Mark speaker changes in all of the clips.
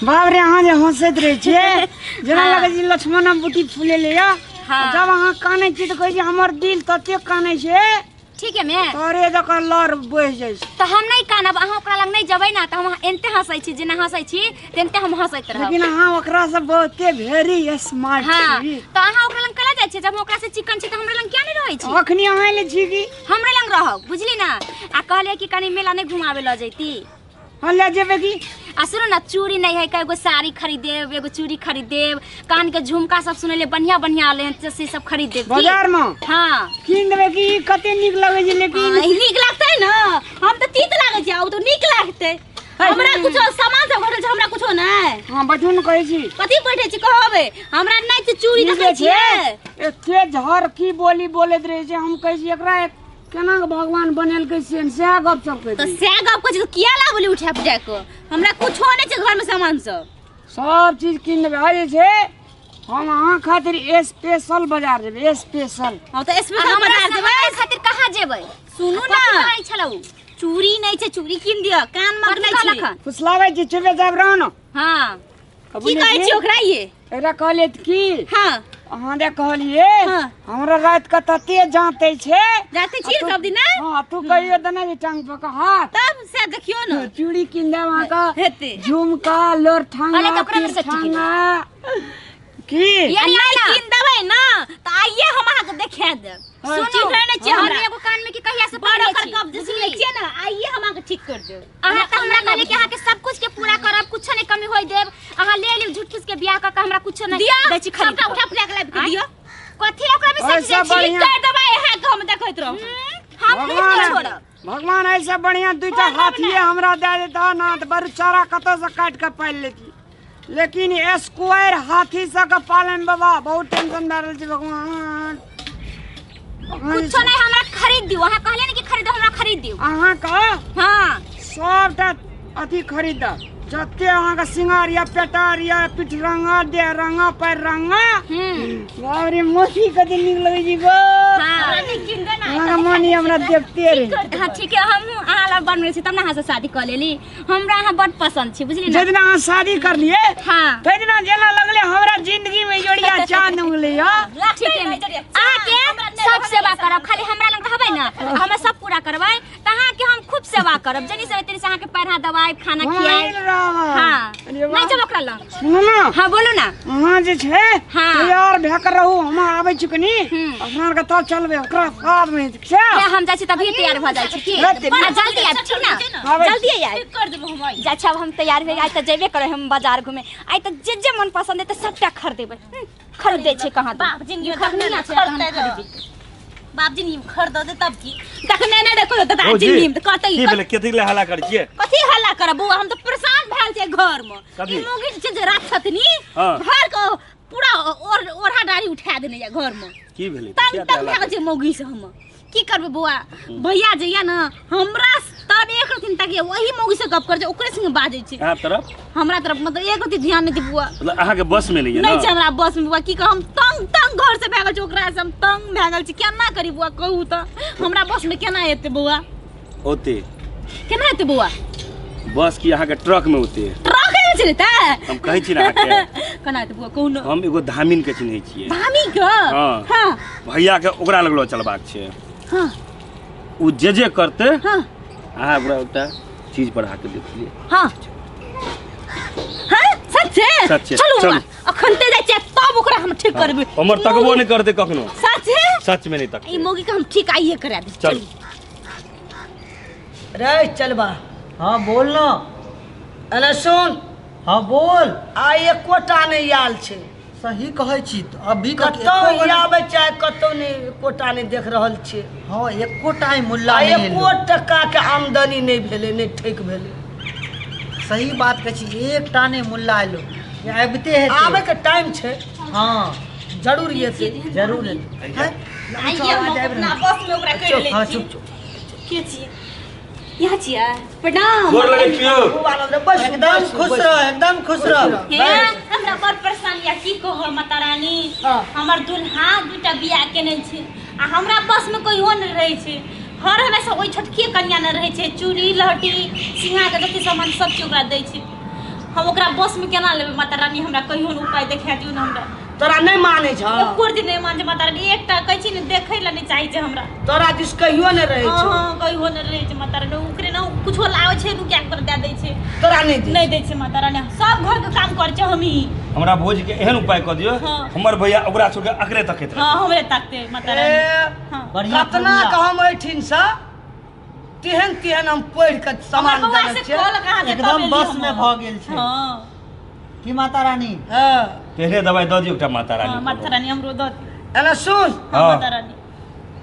Speaker 1: बाप रे अहाँ जे हँसैत रहै छियै जेना लगै छै लक्ष्मण बूटी फूलेले या। जब अहाँ कानै छी तऽ कहै छी हमर दिल ततेक कानै छै।
Speaker 2: ठीक है मैं
Speaker 1: तोरे जकाँ लर बहि जाइ छै।
Speaker 2: तऽ हम नहीं कानब, अहाँ ओकरा लग नहीं जेबै ना तऽ हम एनते हँसै छी, जेना हँसै छी तेनते हम हँसैत रहब।
Speaker 1: लेकिन अहाँ ओकरा से बहुते भेरी स्मार्ट छी।
Speaker 2: तऽ अहाँ ओकरा लग कला जाइ छी? जब हम ओकरा से चिकन छी तऽ हमरा लग किया नहीं रहै छी?
Speaker 1: अखनी अहाँ ले छी की
Speaker 2: हमरे लग रहब, बुझली ना? आ कहलियै कि कनी मेला नहीं घुमावे ल जैती।
Speaker 1: हाँ ले जेबै की?
Speaker 2: आ सुनू ना, चूड़ी नहीं है, एगो साड़ी खरीदेब, एगो चूड़ी खरीदेब, कान के झुमका सब सुनले बढ़िया बढ़िया आले हन, से सब खरीद देब
Speaker 1: बाजार में।
Speaker 2: हाँ
Speaker 1: कीन देबै की? कते नीक लगै छै। लेकिन
Speaker 3: नीक लगतै ना, हम तऽ तीत लागै छै, ओ तऽ नीक लगतै। हमरा कुछो सामान सब घटल छै, हमरा कुछो नहीं।
Speaker 1: हाँ बैठू न कहै छी।
Speaker 3: कथी बैठे छी कहबै? हमरा नहीं छै चूड़ी देखै छियै।
Speaker 1: एते झर की बोली बोलैत रहै छै। हम कहै छी एकरा केना के भगवान बनेलकै से सएह गप सब कहै
Speaker 3: तऽ सएह गप कहै छी तऽ किया लाबली उठा पुठा कऽ? हमरा कुछो नहीं छै घर में सामान सब।
Speaker 1: सब चीज कीन देबै। आ जे छै हम अहाँ खातिर स्पेशल बाजार जेबै, स्पेशल।
Speaker 3: हाँ तऽ स्पेशल बाजार जेबै।
Speaker 2: खातिर कहाँ जेबै?
Speaker 3: सुनू ना,
Speaker 2: कहै छलौ
Speaker 3: चूड़ी नहीं छै, चूड़ी कीन दिअ, कान मग नहीं छै।
Speaker 1: फुसलाबै छी, चुपे चाप रहू ना।
Speaker 2: हाँ
Speaker 3: की कहै छी ओकरा? ये
Speaker 1: एकरा कहलियै की?
Speaker 3: हाँ
Speaker 1: अहाँ दे कहलियै हमरा रात के तते जाँते छै।
Speaker 3: जाँते छी सब दिन?
Speaker 1: हाँ तू कहियो तऽ नहि टांग पर के हाथ।
Speaker 3: तब से देखियो ना,
Speaker 1: चूड़ी कीन देब अहाँ के, झुमका, लोरठांगा, तीरठांगा की
Speaker 3: नहीं कीन देबै ना तऽ आइए हम अहाँ के देखा देब।
Speaker 2: सुनू
Speaker 3: नहि छै हमरा
Speaker 2: एगो कान में की कहिया से
Speaker 3: बड़
Speaker 2: पढ़ले
Speaker 3: ओकर
Speaker 2: छी।
Speaker 3: कब्ज सुनै छियै ना, आइए हम अहाँ के ठीक कर देब।
Speaker 2: अहाँ तऽ हमरा कहलियै कि अहाँ के सब कुछ के पूरा करब, कुछो नहीं कमी होय देब। अहाँ ले लियौ झूठ फूस के बियाह कऽ के, हमरा कुछो नहीं
Speaker 3: दिअ,
Speaker 2: दै छी खरीद
Speaker 3: सबटा उठा पुटा के लाबि के दिअ।
Speaker 2: कथी ओकरा में
Speaker 1: ऐसा
Speaker 2: सच जाइ छी?
Speaker 1: बढ़िया।
Speaker 3: कर देबै अहाँ के, हम देखैत रहब।
Speaker 2: हम नहीं छोड़ब।
Speaker 1: भगवान ऐसा बढ़िया दुईटा हाथिए हमरा दे देता ना तऽ बड़ चारा कतऽ से काटि के पालि लेती। लेकिन स्क्वायर हाथी सबके पालन बाबा बहुत टेंशन भए रहल छै भगवान।
Speaker 2: कुछो नहीं हमरा खरीद दियौ। अहाँ कहलियै ने कि खरीदो, हमरा खरीद दियौ।
Speaker 1: अहाँ के
Speaker 2: हाँ
Speaker 1: सबटा अथी खरीद दब, जते अहाँ के सिंगार या पेटार या पीठ रंगा, देह रंगा, पैर रंगा। बाप रे मौसी कते नीक लगै छै गो।
Speaker 2: हाँ
Speaker 1: अहाँ के मन हमरा देखते रहे।
Speaker 2: हाँ ठीक है, हम अहाँ लग बनबै छी तब ने अहाँ से शादी कऽ लेली। हमरा अहाँ बड पसंद छी, बुझली ना?
Speaker 1: जे दिना अहाँ शादी करलियै
Speaker 2: हाँ
Speaker 1: तै दिना जेना लगलै हमरा जिंदगी में जोड़िया चांद उगलै।
Speaker 2: ठीक है, अहाँ के सब सेवा करब, खाली हमरा लग रहबै ना, हमे सब पूरा करबै तऽ अहाँ के हम खूब सेवा करब। जनी से तनी से अहाँ के पैर हाथ दबाई, खाना खियाई। हाँ नहीं जब ओकरा लग।
Speaker 1: सुनू ना।
Speaker 2: हाँ बोलू ना।
Speaker 1: अहाँ जे छै
Speaker 2: हाँ
Speaker 1: तैयार भए के रहू, हम आबै छी कनी अपना आर के तब चलबै ओकरा साथ में, ठीक छै?
Speaker 2: हम जाइ छी तभी तैयार भऽ जाइ छी की? जल्दी आयब, ठीक ना? जल्दी आयब।
Speaker 3: कर देबो हम।
Speaker 2: जाइ छी अब हम तैयार भए, आइ तऽ जेबे करै हम बाजार घूमे। आइ तऽ जे जे मन पसंद हेतै सबटा खरीदेबै। खरीदै छै कहाँ
Speaker 3: बाप जिंदगी में खरीदते रह। बाप जिंदगी में खरीद दे तब की देखने नहीं देखो तऽ जिंदगी में कहतै
Speaker 4: की भेलै? कथी ले हल्ला करै छियै?
Speaker 3: कथी हल्ला करब बौआ, हम तऽ परेशान भेल छियै घर में। ई मौगी जे छै रात छथिनी घर के पूरा ओढ़ा डारी उठा देने या घर में।
Speaker 4: की भेलै?
Speaker 3: तंग तंग भए गेल छै मौगी से हम। की करबै बौआ, भैया जे या ना हमरा तब एक रति तक वही मौगी से गप कर छै, ओकरे संगे बाजै छै।
Speaker 4: अहाँ तरफ?
Speaker 3: हमरा तरफ मतलब एक रति ध्यान नहीं दे बुआ।
Speaker 4: मतलब अहाँ के बस में नहीं है
Speaker 3: नहीं छै हमरा बस में बुआ, की कहब, हम तंग तंग घर से भए गेल छै ओकरा से, हम तंग भए गेल छी। केना करी बुआ कहू तऽ, हमरा बस में केना एतै बुआ?
Speaker 4: ओते
Speaker 3: केना एतै बुआ?
Speaker 4: बस की अहाँ के ट्रक में ओते?
Speaker 3: ट्रक में छै तऽ
Speaker 4: हम कहै छी ना अहाँ के।
Speaker 3: केना एतै बुआ कहू ना?
Speaker 4: हम एगो धामिन के चिन्है छियै।
Speaker 3: धामी के?
Speaker 4: हाँ।
Speaker 3: हाँ।
Speaker 4: भैया के ओकरा लग लऽ चलबाक छै।
Speaker 3: हाँ।
Speaker 4: ओ जे जे करते
Speaker 3: हाँ।
Speaker 4: अहाँ ओकरा एकटा चीज बढ़ा के देखिए।
Speaker 3: हाँ। हाँ सच्चे?
Speaker 4: सच्चे।
Speaker 3: चलू
Speaker 4: चलू।
Speaker 3: अखन ते जाइ छियै तब ओकरा हम ठीक करबै।
Speaker 4: हमर तकबो नहि करते कखनो।
Speaker 3: सच्चे?
Speaker 4: सच में नहीं तकते।
Speaker 3: ई मौगी के हम ठीक आइए करा दे।
Speaker 4: चलू।
Speaker 5: रे चलबा।
Speaker 6: हाँ बोल ना।
Speaker 5: अरे सुन।
Speaker 6: हाँ बोल।
Speaker 5: आइ एकोटा नहि आयल छै।
Speaker 6: सही कहै छी, अभी
Speaker 5: कतौ आबै छै कतौ नहि, एकोटा नहि देख रहल छियै।
Speaker 6: हाँ एकोटा मुल्ला नहि
Speaker 5: एको टका के आमदनी नहि भेलै, नहि ठीक भेलै।
Speaker 6: सही बात कहै छी, एकटा नहि मुल्ला एलो। आबिते हेतै,
Speaker 5: आबै के टाइम छै।
Speaker 6: हाँ
Speaker 5: जरूर एतै,
Speaker 6: जरूर एतै।
Speaker 3: बस में ओकरा करि लै छी। के छियै? यहाँ छियै? प्रणाम।
Speaker 4: गोर लगै छियौ।
Speaker 6: एकदम खुश रह, एकदम खुश रह।
Speaker 3: हमरा बड़ परेशानी या की कहब माता रानी, हमर दुल्हा दूटा बियाह केने छै आ हमरा बस में कहियो नहि रहै छै। हर हमेशा ओहि छोटकी कन्या ने रहै छै, चूड़ी लहठी सिंघार के जते सामान सब चीज ओकरा दै छै। हम ओकरा बस में केना लेबै माता रानी? हमरा कहियो ने उपाय देखा दियौ ने हमरा।
Speaker 5: तोरा नहि मानै छौ?
Speaker 3: एको दिन नहि मानै छै माता रानी, एकटा कहै छी ने देखै लए नहि चाहै छै हमरा।
Speaker 5: तोरा दिस कहियो नहि रहै
Speaker 3: हँ
Speaker 5: छौ?
Speaker 3: हँ, कहियो नहि रहै छै माता रानी। ओकरे ने कुछो लाबै छै नुका कऽ दए दै छै।
Speaker 5: तोरा नहि दै?
Speaker 3: नहि दै छै माता रानी, सब घरके काम करै छै हमही।
Speaker 4: हमरा भोज के एहन उपाय कऽ दियौ,
Speaker 3: हाँ।
Speaker 4: हमर भैया ओकरा छोड़ के अकरे तकैत रहै।
Speaker 3: हँ, हमरे ताकते माता रानी।
Speaker 5: ए,
Speaker 3: हँ।
Speaker 6: बढ़िया
Speaker 5: कतना
Speaker 6: फॉर्मूला।
Speaker 5: के हम एहिठिन से तेहन तेहन हम पढ़ि कऽ
Speaker 3: हमर
Speaker 5: सामान
Speaker 3: बौआ
Speaker 5: देने
Speaker 3: से
Speaker 5: छियै।
Speaker 3: कहलक अहाँके
Speaker 6: एकदम
Speaker 3: तब एली
Speaker 6: बस में
Speaker 3: हम।
Speaker 6: भऽ गेल छै।
Speaker 3: हँ।
Speaker 6: की माता रानी?
Speaker 5: हँ।
Speaker 4: तेहने दवाई दऽ दियौ एकटा माता रानी।
Speaker 3: हँ माता रानी, हमरो दऽ दियौ।
Speaker 5: एना सुन।
Speaker 3: हँ।
Speaker 4: हाँ।
Speaker 3: माता रानी।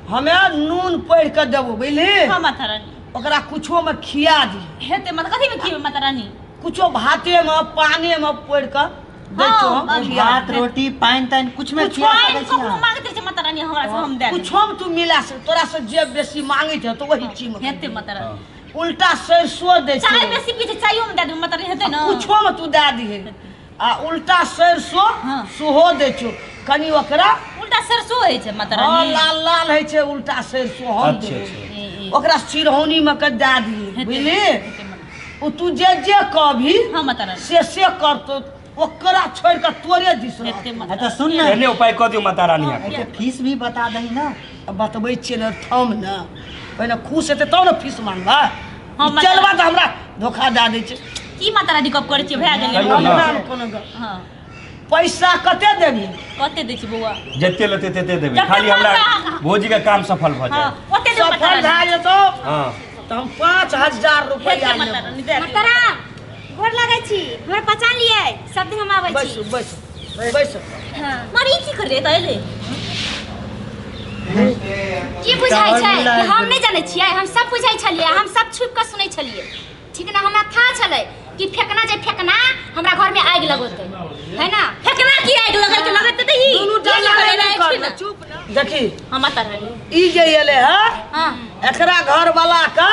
Speaker 5: हमे नून पढ़ि कऽ देबो, बुझली?
Speaker 3: हँ माता रानी।
Speaker 5: ओकरा कुछो में खिया दी।
Speaker 3: हेतै माता, कथी में खिएबै माता रानी?
Speaker 5: कुछो भाते में पानी में पढ़ि कऽ दै छौ हम।
Speaker 3: हाँ,
Speaker 5: खिया
Speaker 6: भात
Speaker 5: दी।
Speaker 6: रोटी पानि तानि कुछ में
Speaker 5: कुछ
Speaker 6: खिया
Speaker 3: पानि
Speaker 6: सकै छी
Speaker 3: कखनो
Speaker 6: अहाँ।
Speaker 3: मांगैत रहै छै माता रानी हमरा से, हम दए देबै।
Speaker 5: कुछो में तू मिला सक, तोरा से जे बेसी मांगै छै तो वही चीज में।
Speaker 3: हेतै माता रानी।
Speaker 5: उल्टा सरसो दै
Speaker 3: चाय
Speaker 5: छै।
Speaker 3: बेसी पी छै, चायो में दए देबै माता रानी, हेतै ने?
Speaker 5: कुछो में तू दए दिहे आ उल्टा सरसो
Speaker 3: हाँ।
Speaker 5: सेहो दै छौ कनि ओकरा।
Speaker 3: उल्टा सरसो होइ छै माता
Speaker 5: हाँ,
Speaker 3: रानी?
Speaker 5: लाल लाल होइ छै उल्टा सरसो, हम
Speaker 4: अच्छा,
Speaker 5: देबै।
Speaker 4: अच्छा।
Speaker 5: ओकरा सिरहौनी में के दए दिहे,
Speaker 3: हेतै,
Speaker 5: बुझली?
Speaker 3: हेतै माता।
Speaker 5: ओ तू जे जे कहबी
Speaker 3: हँ माता रानी।
Speaker 5: से से करतो, ओकरा छोड़ि कऽ तोरे दिस रहतौ।
Speaker 3: हेतै माता
Speaker 6: अच्छा सुन ने,
Speaker 4: एहने उपाय कऽ दियौ माता रानी अहाँके।
Speaker 6: एते फीस भी बता दही ना।
Speaker 5: बतबै छियै ने, थम ने, पहिने खुश हेतै तब ने फीस मांगबै।
Speaker 3: हँ, माता
Speaker 5: चलबा तऽ हमरा धोखा दए दै छै।
Speaker 3: की माता रानी गप करै छियै, भए गेलै।
Speaker 4: कहियौ ने।
Speaker 5: हमरा ने कोनो गप।
Speaker 3: हँ।
Speaker 5: पैसा कते देबही?
Speaker 3: कते दै छी बौआ?
Speaker 4: जते लेतै तते देबै,
Speaker 3: जते
Speaker 4: खाली हमरा
Speaker 3: माता-
Speaker 4: भौजी के काम सफल भऽ
Speaker 3: हँ
Speaker 4: जाए।
Speaker 3: ओते देबै माता
Speaker 5: सफल
Speaker 3: रानी।
Speaker 5: भए जेतौ
Speaker 4: हँ
Speaker 5: तऽ हम 5000 रुपैआ
Speaker 3: हेतै माता
Speaker 5: लेबौ।
Speaker 3: रानी, दए दियौ।
Speaker 2: माता गोर लगै छी, हमरा पहचान लियै, सब दिन हम आबै छी।
Speaker 5: बैसू बैसू बैसू।
Speaker 2: हाँ।
Speaker 3: मारी की करियै तऽ एलै?
Speaker 2: की बुझाइ छै कि हम नहि जानै छियै? हम सब बुझै छलियै, हम सब छुपि कऽ सुनै छलियै, ठीक ने? हमरा था छलै कि फेकना जे फेकना हमरा घर में आगि लगौतै, है ना?
Speaker 3: फेकना की आगि लगल के लगत तऽ ई
Speaker 5: दुनू
Speaker 3: ई
Speaker 5: डाला
Speaker 3: करै
Speaker 5: नहि
Speaker 3: रहै छी
Speaker 5: करना,
Speaker 3: ने।
Speaker 5: चुप ना। देखी।
Speaker 3: हँ माता रानी।
Speaker 5: ई जे एलै है,
Speaker 2: हाँ।
Speaker 5: एकरा घर वाला के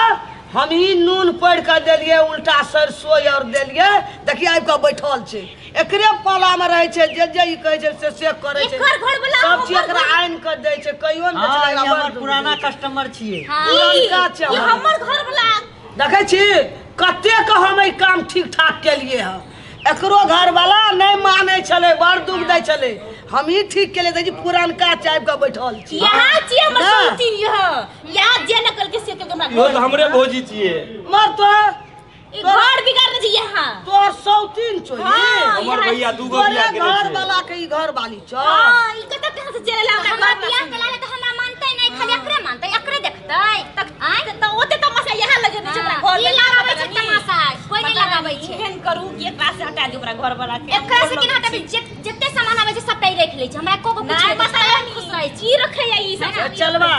Speaker 5: हम ही नून पढ़ि कऽ देलियै, उल्टा सरसो और देलियै। देखी, आबि कऽ बैठल छै, एकरे पाला में रहै छै, जे जे ई कहै छै से से करै छै।
Speaker 3: एकर घर वाला
Speaker 5: सब चीज
Speaker 3: हमर
Speaker 5: एकरा
Speaker 3: घर-
Speaker 5: आनि कऽ दै छै, कहियो ने दै
Speaker 6: हाँ,
Speaker 5: छै।
Speaker 6: ई
Speaker 5: एकरा
Speaker 6: हमर
Speaker 5: बड़ दुख
Speaker 6: पुराना
Speaker 5: दै छै।
Speaker 6: कस्टमर छियै।
Speaker 2: हाँ।
Speaker 5: पुरनका छै
Speaker 3: ई
Speaker 5: हमर।
Speaker 3: हमर घर वाला।
Speaker 5: देखै छी कतेक हम एहि काम ठीक ठाक केलिए हँ। एकरो घरवाला नहि मानै छलै, बड़ दुख दै छलै, हम ही ठीक केलिए। देखी, पुरनका चाबि कऽ बैठल छी।
Speaker 3: यहाँ छियै हमर
Speaker 5: ना।
Speaker 3: सौतीन, यहाँ यहाँ जे न कलके से कलके हमरा
Speaker 4: इहो
Speaker 3: घर
Speaker 4: तऽ हमरे भौजी छियै।
Speaker 5: मर तो
Speaker 3: ई घर बिगाड़ने छै यहाँ।
Speaker 5: तोहर सौतीन छौ ई?
Speaker 3: हाँ,
Speaker 4: हमर
Speaker 3: यहाँ-
Speaker 4: भैया दू गो
Speaker 5: तोरे
Speaker 4: बियाह केने
Speaker 5: घर
Speaker 4: छै।
Speaker 5: वाला के ई घर वाली छौ?
Speaker 3: हाँ, ई कतऽ कहाँ से चलि एलै हमरा
Speaker 2: हमरा
Speaker 3: घर
Speaker 2: बियाह केला तऽ हमरा मानतै नहि, खाली एकरे मानतै, एकरे देखतै आँय।
Speaker 3: तऽ ओते तमाशा यहाँ लगेने छै हमरा
Speaker 2: हाँ,
Speaker 3: घर
Speaker 2: ई
Speaker 3: में।
Speaker 2: लगाबै छै तमाशा, कोई नहि लगाबै छै।
Speaker 3: एहन करू कि एकरा से हटा दियौ ओकरा घर वाला के।
Speaker 2: एकरा से केना हटाबै? जते सामान आबै छै सबटा ई राखि लै छै, हमरा एको गो कुछ
Speaker 3: नहि
Speaker 2: नहि
Speaker 3: माता
Speaker 2: दै छै,
Speaker 3: रानी,
Speaker 2: खुश रहै छी।
Speaker 3: की रखैया ई सब?
Speaker 5: ए, चलबा,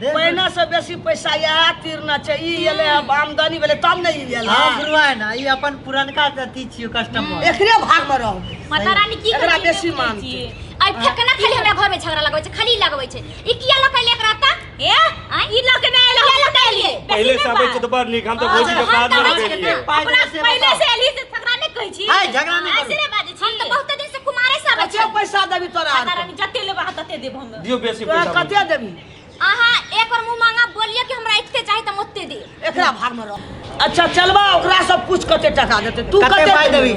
Speaker 5: पहिने से बेसी पैसा इएह तीरना छै। ई एलै हँ, आमदनी भेलै तब ने ई एलै।
Speaker 6: हाँ गुरुआ ना, ई अपन पुरनका अथी छियै कस्टमर।
Speaker 5: एकरे भाग में रहबै।
Speaker 2: माता रानी की
Speaker 5: एकरा
Speaker 2: करै छै?
Speaker 5: बेसी मानतै।
Speaker 2: आइ फेकना खाली हमरा घर में झगड़ा लगबै छै, खाली लगबै छै। ई किया लऽ एकरा तऽ?
Speaker 3: ए, ई लऽ के नहि एलै,
Speaker 2: किया
Speaker 3: हम
Speaker 2: लऽ के एलियै?
Speaker 4: पहिले से आबै छै तऽ बड़ नीक, हम तऽ भौजी के
Speaker 2: हम
Speaker 4: बाद
Speaker 2: तऽ
Speaker 4: में
Speaker 2: आबै छै
Speaker 4: रखलियै।
Speaker 2: ने।
Speaker 6: पाइ
Speaker 3: अपना
Speaker 6: देबै से
Speaker 3: पहिले
Speaker 6: बताउ।
Speaker 3: से एली से झगड़ा नहि कहै छी।
Speaker 6: हाय, झगड़ा नहि
Speaker 3: ऐसे
Speaker 6: करू।
Speaker 3: नहि बाजै छी।
Speaker 2: हम तऽ बहुत दिन से कुमारे से आबै
Speaker 5: कते
Speaker 2: छी।
Speaker 5: पैसा देबी तोरा
Speaker 3: माता
Speaker 5: आर
Speaker 3: रानी, जते लेबै अहाँ तते देब हम।
Speaker 4: दियौ बेसी
Speaker 5: तोरा
Speaker 4: पैसा।
Speaker 5: कते देबी?
Speaker 2: अहाँ एक बार मुँह मांगा बोलिए कि हमरा एते चाही तऽ हम ओते देब।
Speaker 5: एकरा भाग में रह। अच्छा चलबा, ओकरा सब पूछ कते टका देतै तू।
Speaker 6: कते
Speaker 5: कते
Speaker 6: पाइ देबी?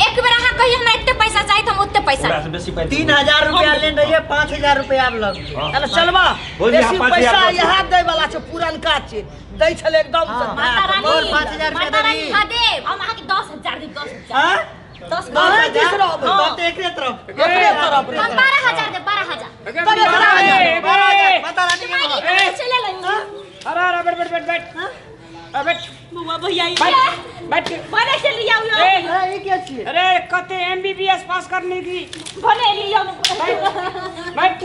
Speaker 2: एक बेर अहाँ कहिए हमरा एते पैसा चाही तऽ हम ओते पैसा
Speaker 4: ओकरा से बेसी पाइ दियौ।
Speaker 6: 3000 रुपया लेने रहियै, 5000 रुपया आब लग।
Speaker 4: हाँ।
Speaker 5: अरे चलबा,
Speaker 4: भौजी,
Speaker 5: बेसी
Speaker 4: अहाँ 5000
Speaker 5: पैसा
Speaker 4: दऽ
Speaker 5: यहाँ दै वाला छै, पुरनका छै, दै छलै एकदम से।
Speaker 6: हाँ।
Speaker 3: माता रानी,
Speaker 6: बोल, 5000 रुपया
Speaker 3: माता रानी,
Speaker 6: देबी?
Speaker 2: हाँ देब।
Speaker 3: हम अहाँके 10,000 देब, 10,000।
Speaker 6: हाँ?
Speaker 3: दस
Speaker 6: दस
Speaker 5: अहाँ दिस
Speaker 6: हजार?
Speaker 5: रहबै।
Speaker 6: तब तऽ एकरे तरफ।
Speaker 5: एकरे तरफ रे।
Speaker 2: हम 12,000 देब, 12,000।
Speaker 5: तब 11,000।
Speaker 6: 12,000 माता रानी के
Speaker 2: माय,
Speaker 6: नाम।
Speaker 2: चलि एलै।
Speaker 1: अरे अरे, बैठ बैठ बैठ बैठ, अरे बैठ।
Speaker 3: बौआ भैया, ई
Speaker 1: बैठ बैठ।
Speaker 3: भने चलि जाउ यौ।
Speaker 1: ए,
Speaker 6: ए, ई के छियै?
Speaker 1: अरे कते एमबीबीएस पास करने की
Speaker 3: भने एली यौ।
Speaker 1: बैठ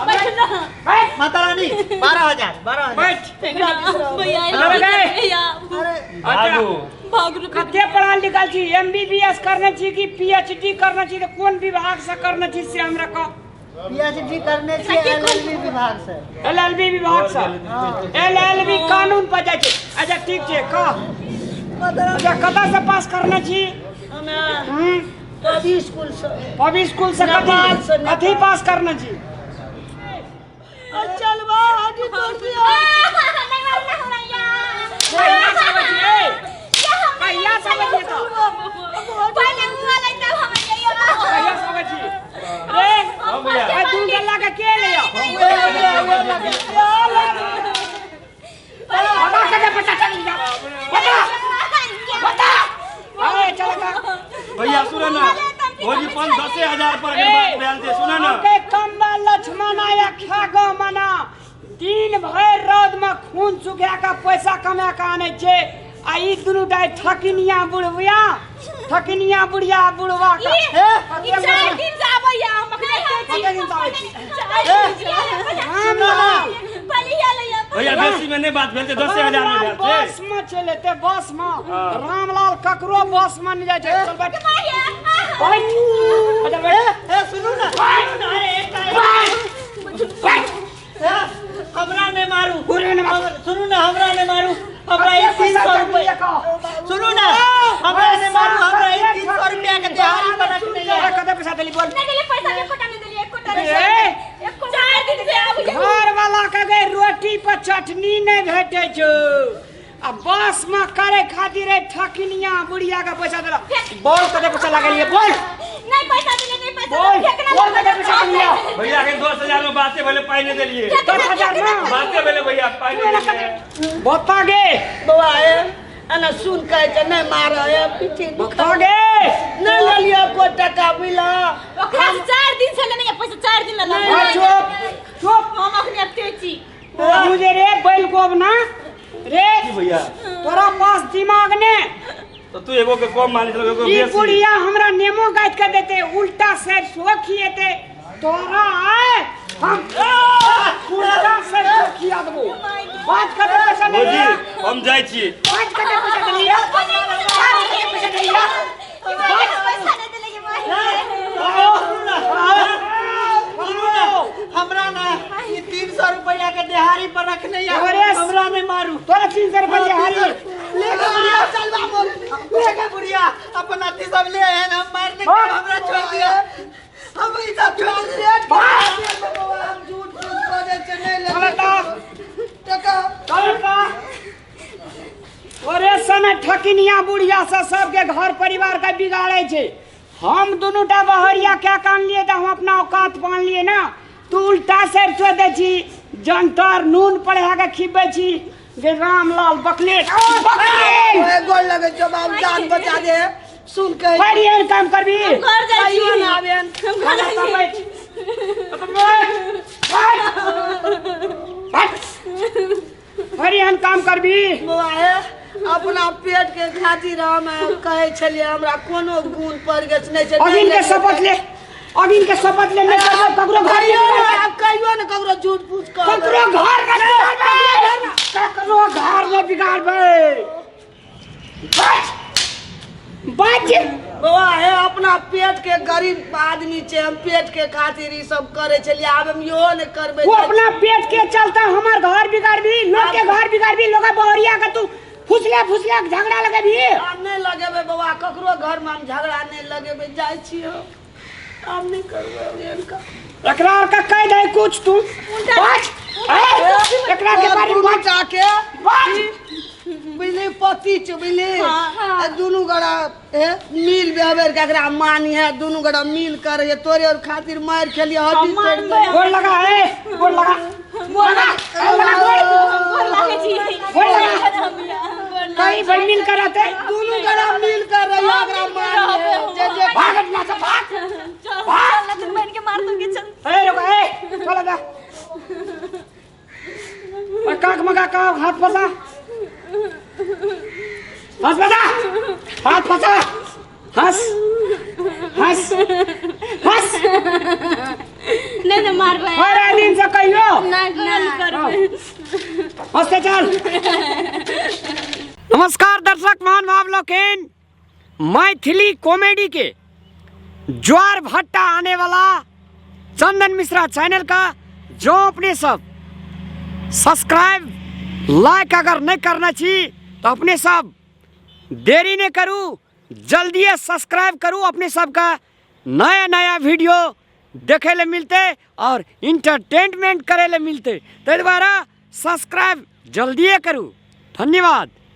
Speaker 3: बैठ ना।
Speaker 1: बैठ।
Speaker 6: माता रानी, 12,000, 12,000।
Speaker 1: बैठ।
Speaker 3: भैया,
Speaker 1: अरे गए।
Speaker 3: भैया,
Speaker 6: अरे
Speaker 4: भागू।
Speaker 3: भाग रू।
Speaker 1: कते पढ़ल लिखल छी? एमबीबीएस करने छी कि पीएचडी करने छी? तऽ कोन विभाग से करने छी से हमरा कह।
Speaker 6: पीएचडी करने छियै एलएलबी विभाग से।
Speaker 1: एलएलबी विभाग से? एलएलबी कानून पर जाइ छै। अच्छा ठीक छै, कह। अच्छा, कतऽ से पास करने छी?
Speaker 5: हमे
Speaker 1: हम्म
Speaker 5: पबी स्कूल से।
Speaker 1: पबी स्कूल से?
Speaker 5: नेपाल
Speaker 1: कथी
Speaker 5: से, नेपाल।
Speaker 1: कथी पास करने छी?
Speaker 5: चलबा, हड्डी तोड़ दिया।
Speaker 2: नहीं मारना हमरा यार।
Speaker 1: कहिया से अबै छी? ए, कहिया से अबै छी तऽ? टका।
Speaker 4: भैया सुन ना, भौजी 5-10 हजार पर अगर बात भेल छै, सुन ना।
Speaker 1: के कम्बा लक्ष्मण आया खा गो मना, दिन भरि रौद में खून सुखा के पैसा कमा के आनै छै, आ ई दुनू डाय ठकिनिया बुढ़िया, ठकिनिया बुढ़िया बुढ़वा के
Speaker 3: ई 4 दिन से आबैया, हम अखने
Speaker 1: कते दिन से आबै छी?
Speaker 3: 4 दिन से।
Speaker 1: रामलाल।
Speaker 3: पहिले आलैया।
Speaker 4: भैया, बेसी में नहीं बात भेल छै, 10 हजार में भेल छै।
Speaker 1: बस में चले ते बस में। रामलाल ककरो बस में नहीं जाइ छै। चल बैठ, बैठ, अच्छा बैठ।
Speaker 6: ए, सुनू ना, सुनू ना, अरे एकटा
Speaker 1: बैठ।
Speaker 6: ए, हमरा नहि मारू।
Speaker 1: पूरे ने मारू।
Speaker 6: सुनू ना, हमरा नहि मारू, हमरा ई 300 रुपया, सुनू ना, हमरा नहि मारू, हमरा ई 300 रुपया के दिहाड़ी पर रखने ये।
Speaker 1: कते पैसा देली, बोल?
Speaker 2: नहीं देलिए पैसा, एकोटा नहीं देलिए, एकोटा नहीं।
Speaker 1: ए!
Speaker 2: एको।
Speaker 3: 4 दिन से आबैया।
Speaker 1: घर वाला के गए रोटी पर चटनी नहीं भेटे छौ, आ बस में करे खातिर ए ठकिनिया बुढ़िया के पैसा देला। बोल, कते पैसा लगलिए, बोल?
Speaker 2: नहीं पैसा देलिए, नहीं पैसा।
Speaker 1: बोल।
Speaker 2: फेंकना।
Speaker 1: बोल, कते पैसा देलिए?
Speaker 4: भैया के 10 हजार में बाते भेले, पाइ नहीं देलिए।
Speaker 1: 10 हजार में
Speaker 4: बाते भेले भैया, पाइ नहीं देलिए।
Speaker 1: बता गे।
Speaker 5: बौआ, ए एना सुन, कहै छै नहि मार, ए पीठी
Speaker 1: बता गे।
Speaker 5: नहि लेलियै कोइ टका, बुझल?
Speaker 3: ओकरा से 4 दिन से लेने पैसा, 4 दिन लगा।
Speaker 1: आ, चुप चुप।
Speaker 3: हम अखने अबते छी।
Speaker 1: मुझे रे बैल गोबना रे।
Speaker 4: की भैया?
Speaker 1: तोरा पास दिमाग ने?
Speaker 4: तो तू एगो के कम मानि छल, एगो के
Speaker 1: ई
Speaker 4: बेसी।
Speaker 1: बुढ़िया हमरा नेमो गाछ के देते, उल्टा सरसों खिएते। तोरा आए हम उल्टा सरसों खिया देबो। बात कते पैसा ले
Speaker 4: भौजी,
Speaker 1: लिया?
Speaker 4: हम जाइ छी।
Speaker 1: बात कते पैसा दे लिया? बात कते पैसा दे लिया?
Speaker 2: पैसा नहीं देलिए माई।
Speaker 6: सुनू ना, हमरा ना ई 300 रुपया के दिहाड़ी पर रखने ये। हमरा नहि मारू।
Speaker 1: तोरा 300 रुपया दिहाड़ी।
Speaker 6: ले के बुढ़िया, चल बाबू, ले के बुढ़िया, अपन अथी सब ले आए हम मारने के। हमरा छोड़ दिया, हम ई सब छोड़ दिया।
Speaker 5: हम झूठ फूस बजै छै, नहि
Speaker 1: चल
Speaker 5: लेलियै टका।
Speaker 1: चल ता। ओरे समय ठकिनिया बुढ़िया से सबके घर परिवार के बिगाड़े छै। हम दुनू टा बहरिया क्या कान लिए तऽ हम अपना औकात पान लिए ना। तू उल्टा सरसों दै छी, जंतर नून पढ़ा के खिबै छी जे रामलाल बकले बकले।
Speaker 5: ओए, गोर लगै छौ बाबू, जान बचा दे, सुन के।
Speaker 1: पर एहन काम करबी?
Speaker 3: घर जाइ छी।
Speaker 5: कहियो ना आबेन।
Speaker 3: हम घर जाइ छी।
Speaker 1: बैठ बैठ बैठ। पर एहन काम करबी?
Speaker 5: बौआ हे, अपना पेट के खातिर हम कहै छलियै, हमरा कोनो गुण पड़ गेल नहि छै।
Speaker 1: अगिन के शपथ ले, अगिन के शपथ ले, नहीं करबो ककरो घर
Speaker 5: कहियो
Speaker 1: नहीं
Speaker 5: ना,
Speaker 1: बिगाड़बे।
Speaker 5: आब कहियो ने ककरो झूठ फूस कहबै।
Speaker 1: ककरो घर नहीं बिगाड़बे, ककरो घर नहीं बिगाड़बे। बच बच।
Speaker 5: बौआ हे, अपना पेट के, गरीब आदमी छै हम, पेट के खातिर ई सब करै छलियै, आब हम इहो नहि करबै।
Speaker 1: वो अपना पेट के चलता हमार घर बिगाड़बी, लोग के घर बिगाड़बी, लोग के बहरिया के तू फुसले फुसले के झगड़ा लगेबी।
Speaker 5: आब नहि लगेबै बौआ, ककरो घरमे हम झगड़ा नहि लगेबै। जाइ छी हम, आब नहि करबै हम एहन काम।
Speaker 1: एकरा आर के कह दे कुछ तू। बच ए, एकरा के बारे में बच।
Speaker 5: जाके
Speaker 1: बच।
Speaker 5: बुझली, पति छै, बुझली, आ दुनू गोड़ा हे मिल बेहबर के एकरा मानी है, दुनू गोड़ा मिल कर ये तोरे और खातिर मार खेलिए, हड्डी तोड़ देलिए।
Speaker 1: गोड़ लगा ए, गोड़ लगा, लगा ए, लगा गोड़।
Speaker 3: गोर लागै छी।
Speaker 1: गोड़ लगा। कहीं भाई मिल कर रहते।
Speaker 5: दुनू गोड़ा मिल कर रहिए, एकरा मानी है जे जे।
Speaker 1: भाग ना से, भाग।
Speaker 3: चल चल ना, तुम बहन के मार दूंगी, चल।
Speaker 1: ए रुक, ए चल जा। ओए, काक मका का हाथ फंसा, हाथ फंसा, हाथ फंसा। हंस हंस हंस।
Speaker 3: नहीं नहीं मारबै।
Speaker 1: हर दिन से कहियो।
Speaker 3: नहीं नहीं करबै।
Speaker 1: हंसते चल। नमस्कार दर्शक महान भाव लोकिन, मैथिली कॉमेडी के ज्वार भट्टा आने वाला चंदन मिश्रा चैनल का जो अपने सब सब्सक्राइब लाइक अगर नहीं करना छी तो अपने सब देरी नहीं करू, जल्दी सब्सक्राइब करू। अपने सबका नया नया वीडियो देखे ले मिलते और इंटरटेनमेंट करे ले मिलते, ताहि द्वारा सब्सक्राइब जल्दिए करू। धन्यवाद।